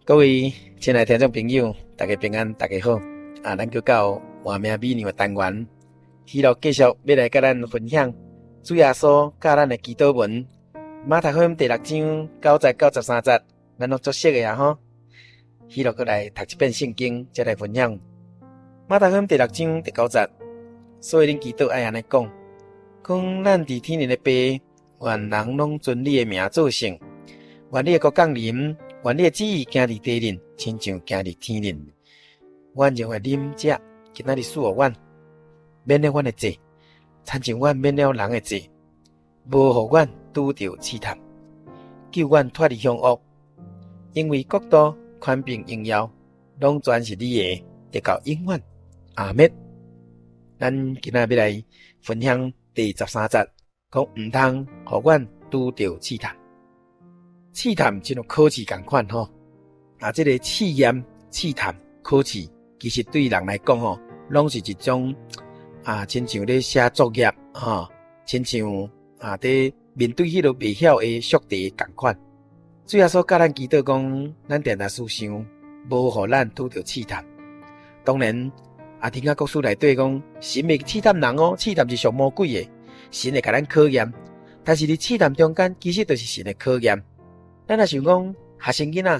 各位親愛聽眾朋友，大家平安，大家好。啊，咱閣到換命美娘的單元，喜樂繼續欲來佮咱分享主耶穌教咱的祈禱文。馬太福音第六章9節到13節，咱攏足熟的啊吼。喜樂閣來讀一遍聖經，才來分享。馬太福音第六章第九節，所以恁祈禱愛按呢講：講咱佇天頂的爸，願人攏尊你的名做聖，願你的國降臨。願你的旨意行佇地面，親像行佇天頂。阮日用的飲食，今仔日賜予阮，免了阮的債，親像阮免了人的債，無予阮拄著試探，救阮脫離兇惡。因為國度、權柄、榮耀，攏全是你的，直到永遠。阿們。咱今仔欲來分享第13節，講毋通予阮拄著試探。試探親像考試仝款吼，啊，這個試驗、試探、考試，其實對人來講吼，攏是一種啊，親像咧寫作業吼，親像啊，佇面對彼个袂曉的俗題仝款。主耶穌教咱祈禱講，咱定定思想，無予咱拄著試探。當然，啊，天雅國書內底講，神袂試探人哦，試探是屬魔鬼的，神會共咱考驗，但是佇試探中間，其實就是神的考驗。咱若想講學生囡仔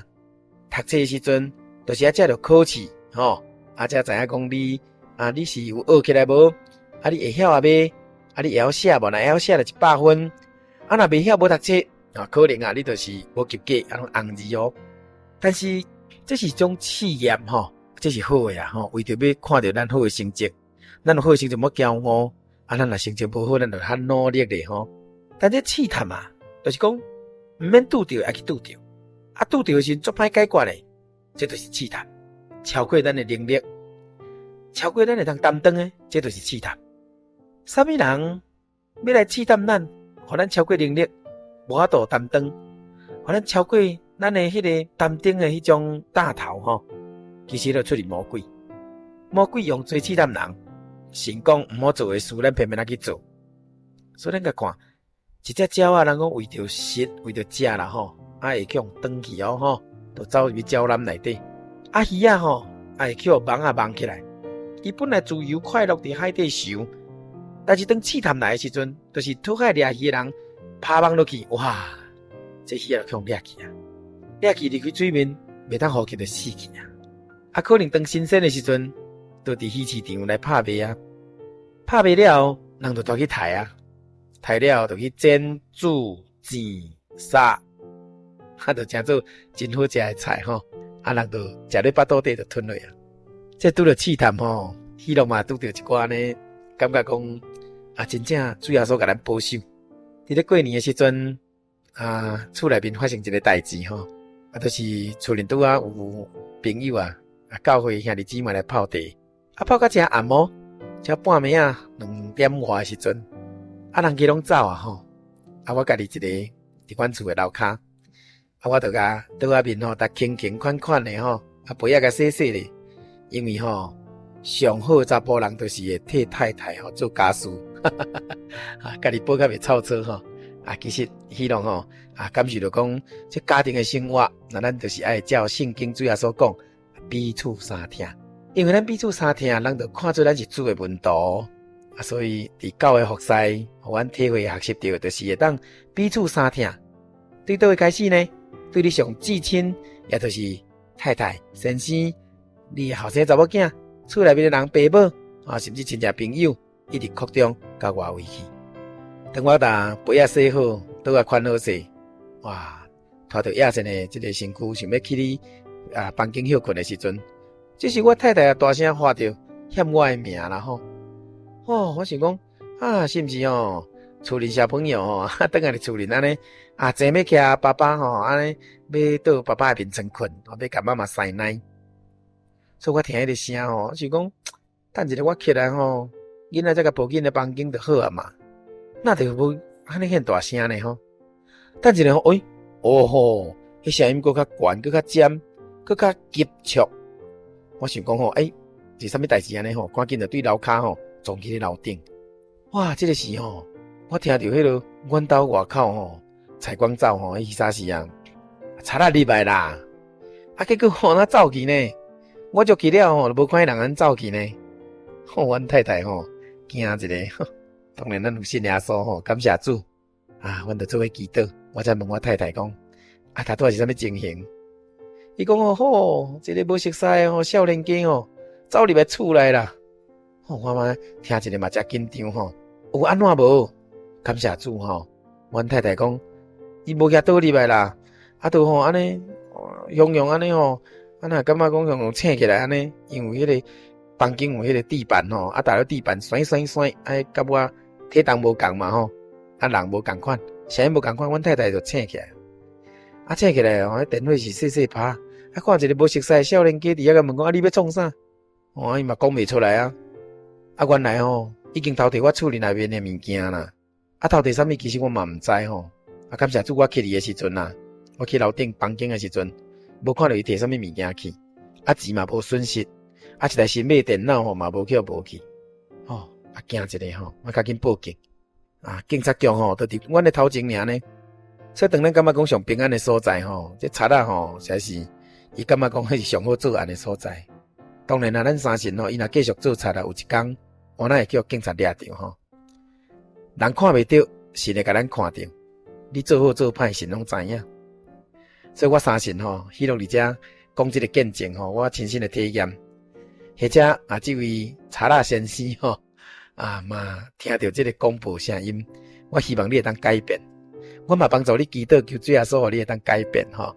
讀冊的時陣，就是愛藉著考試吼，啊才知影講你啊你是有學起來無？啊你會曉啊未？啊你會曉寫無？若會曉寫就100分，啊若袂曉無讀冊啊，可能啊你就是無及格，啊攏紅字哦。但是這是一種試驗吼，這是好的啊吼，為著欲看著咱好的成績，咱有好的成績莫驕傲，啊咱若成績無好，咱就較努力咧吼。但這試探啊，就是講，毋免拄著，愛去拄著，啊拄著的時陣足歹解決的，這就是試探，超過咱的能力，超過咱會當擔當的，這就是試探。啥物人欲來試探咱，予咱超過能力，無法度擔當，予咱超過咱的彼個擔當的彼種大頭吼，其實就出自魔鬼。魔鬼用濟試探人，神講毋好做的事，咱偏偏來去做，所以咱共看。一隻鳥仔，人講為著食，為著食啦吼，啊會去予斷去哦吼，就走入去鳥籃內底。啊魚仔吼，啊會去予網仔網起來。伊本來自由快樂佇海底游，但是當試探來的時陣，就是討海掠魚的人拋網落去，哇！這魚仔就去予掠去啊，掠去離開水面，袂當呼吸就死去啊。啊，可能當新鮮的時陣，就佇魚市場來拍賣啊，拍賣了後，人就帶去刣啊。刣了後就去煎、煮、煎、殺，啊，就成做真好食的菜吼。啊，人就食咧腹肚底就吞落啊。這拄著試探吼，喜樂嘛拄著一寡呢，感覺講啊，真正主耶穌共咱保守。佇咧過年的時陣，啊，厝內面發生一个代誌吼，啊，就是厝裡拄仔有朋友啊，啊，教會兄弟姊妹來泡茶，啊，泡到誠暗哦，才半暝仔2點外的時陣。啊，人家攏走啊吼！啊，我家己一个佇阮厝的樓跤，啊，我就共桌仔面吼，逐輕輕款款的吼，啊，杯仔共洗洗咧，因為吼，上好的查埔人就是會替太太吼做家事，哈哈哈哈啊，家己補較袂臭操吼。啊，其實希望吼，啊，感受著講，這家庭的生活，那咱就是愛照聖經主耶穌講，彼此相疼，因為咱彼此相疼，人就看做咱是主的門徒。啊，所以佇教會服侍，予阮體會學習著，就是會當彼此相疼。對佗位開始呢？對你上至親，也就是太太、先生、你的後生查某囝、厝內面的人、爸母啊，甚至親戚朋友，一直擴張到外圍去。當我共杯仔洗好，桌仔寬好勢，哇！拖著野生的這个身軀，想欲去你啊房間歇睏的時陣，這時我太太也大聲喊著，喊我的名啦吼！哦，我想講啊，是毋是哦？厝裡小朋友吼，啊，轉來佇厝裡按呢啊，坐欲起爸爸吼，按呢欲倒爸爸的眠床睏，欲共媽媽塞奶。所以我聽彼个聲吼，我想講，等一下我起來吼，囡仔才共抱進來房間就好啊嘛，哪著無按呢遐大聲呢吼？等一下吼，欸，哦吼，彼聲音閣較懸，閣較尖，閣較急促。我想講吼，欸，是啥物代誌按呢吼？趕緊就對樓跤吼。撞去咧樓頂，哇！這个時吼，我聽著彼个阮兜外口吼，菜館走吼，彼啥時啊，賊仔入來啦！啊，結果吼，那走去呢？我就去了吼，就無看彼人按走去呢。吼，阮太太吼驚一下，當然咱有信耶穌吼，感謝主啊，阮就做伙祈禱。我才問我太太講，啊，頭拄仔是啥物情形？伊講哦，吼，這个無熟似的吼，少年家吼，走入來厝內啦。吼，我嘛聽一下嘛誠緊張吼，有按怎無？感謝主吼，阮太太講，伊無舉刀入來啦，啊，就吼按呢，雄雄按呢吼，啊若感覺講雄雄醒起來按呢，因為彼个房間有彼个地板吼，啊，踏咧地板甩甩甩，啊，佮我體重無仝嘛吼，啊，人無仝款，聲音無仝款，阮太太就醒起來，啊，醒起來吼，彼電話是細細拍，啊，看一个無熟似的少年家佇遐共問講，啊，你欲創啥？哦，伊嘛講袂出來啊，啊，原來吼已經偷摕我厝裡內面的物件啦，啊，偷摕啥物其實我嘛毋知吼，啊，感謝主，我去的時陣啊，我去樓頂房間的時陣，無看著伊摕啥物物件去，啊，錢嘛無損失，啊，一台新買的電腦吼嘛無去予無去，吼，啊，驚一下吼，我較緊報警，啊，警察局吼，就佇阮的頭前爾呢，所以當咱感覺講上平安的所在吼，這賊仔吼，實在是伊感覺講彼是上好作案的所在。當然啦，咱相信吼，伊若繼續做賊啊，有一工，我哪會叫警察掠著吼。人看袂著，神會共咱看著。你做好做歹，神攏知影。所以我相信吼，喜樂佇遮講這个見證吼，我親身的體驗，或者啊，這位賊仔先生吼，啊嘛聽著這个廣播聲音，我希望你會當改變。我嘛幫助你祈禱，求主耶穌予你會當改變吼。啊，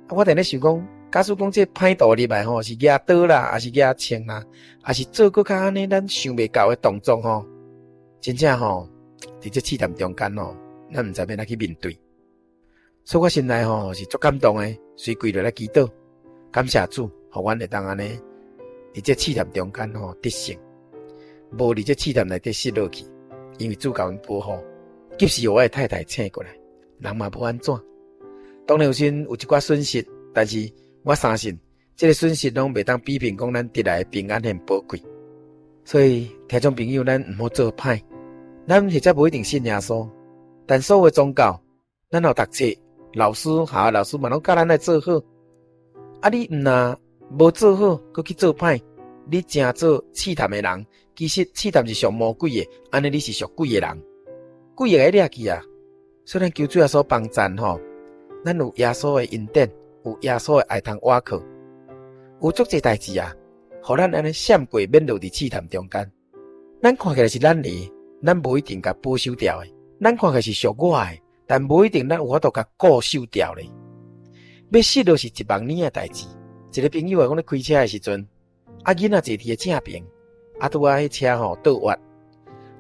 我定咧想講，假使講這歹徒入來吼，是舉刀啦，抑是舉槍啦，抑是做閣較按呢，咱想袂到的動作吼，真正吼，佇這試探中間吼，咱毋知欲按怎去面對。所以我心內吼是足感動的，隨跪落來祈禱，感謝主，予阮會當按呢，佇這試探中間吼得勝，無佇這試探內底失落去，因為主共阮保護，及時予我的太太醒過來，人嘛無按怎。當然有時有一寡損失，但是我相信這个損失攏袂當比拼講咱得來的平安和寶貴。所以聽眾朋友，咱毋好做歹，咱或者無一定信耶穌，但所有的宗教，咱有讀冊，老師學校老師嘛攏教咱來做好。啊，你毋若無做好，閣去做歹，你成做試探的人，其實試探是屬魔鬼的，按呢你是屬鬼的人，鬼會共你掠去啊。所以咱求主耶穌幫贊吼，咱有耶穌的恩典，有耶穌的愛通倚靠，有足濟代誌啊，予咱按呢閃過免落佇試探中間。咱看起來是咱的，咱無一定共保守牢的；咱看起來是屬我的，但無一定咱有法度共固守牢咧。欲失落是一望呢的代誌。一个朋友啊，講咧開車的時陣，啊囡仔坐佇个正爿，啊拄仔彼車吼倒彎，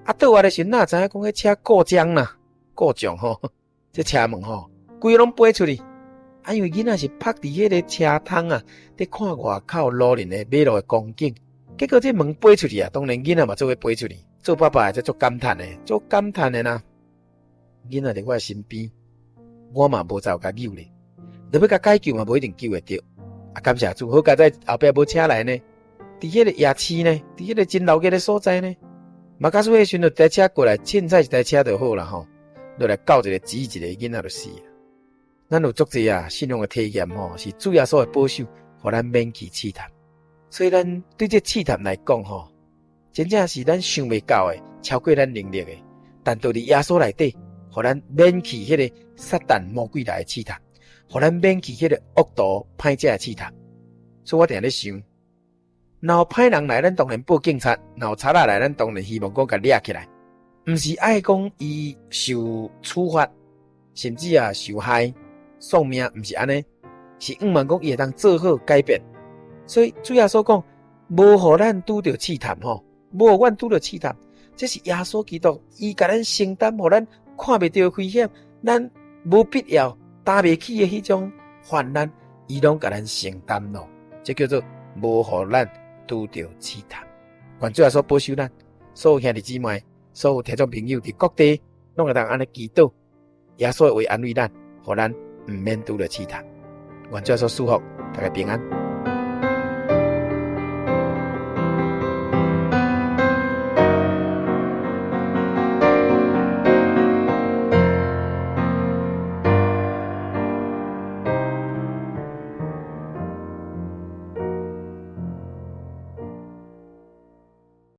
啊倒彎的時陣，哪知影講彼車故障啦，故障吼，這車門吼，規个攏飛出去。啊，因為囡仔是趴佇彼个車窗啊，佇看外口路面的馬路的光景，結果這門飛出去啊，當然囡仔嘛做伙飛出去，做爸爸的才足感嘆的，足感嘆的啦。囡仔佇我的身邊，我嘛無才有共救咧，若欲共解救嘛，無一定救會著。啊，感謝主，好佳哉後壁無車來呢，佇彼个夜市呢，佇彼个真鬧熱的所在呢，嘛假使彼時陣一台車過來，凊彩一台車就好啦吼，落來救一個，擠一個囡仔就死。咱有足濟啊信仰的體驗吼，是主耶穌的保守，予咱免去試探。所以咱對這試探來講吼，真正是咱想袂到的，超過咱能力的。但佇耶穌內底，予咱免去彼个撒旦魔鬼來的試探，予咱免去彼个惡徒歹者的試探。所以我定咧想，若有歹人來，咱當然報警察；若有賊仔來，咱當然希望講共掠起來。毋是愛講伊受處罰，甚至啊受害喪命，毋是按呢，是向望講伊會當做好改變。所以主耶穌講，無予咱拄著試探吼，無予阮拄著試探，這是耶穌基督伊共咱承擔，予咱看袂著的危險，咱無必要擔袂起的彼種患難，伊攏共咱承擔咯。這叫做無予咱拄著試探。願主耶穌保守咱，所有兄弟姊妹，所有聽眾朋友佇各地，攏會當按呢祈禱，耶穌的話安慰咱，予咱毋免拄著試探。願主耶穌賜福，大家平安。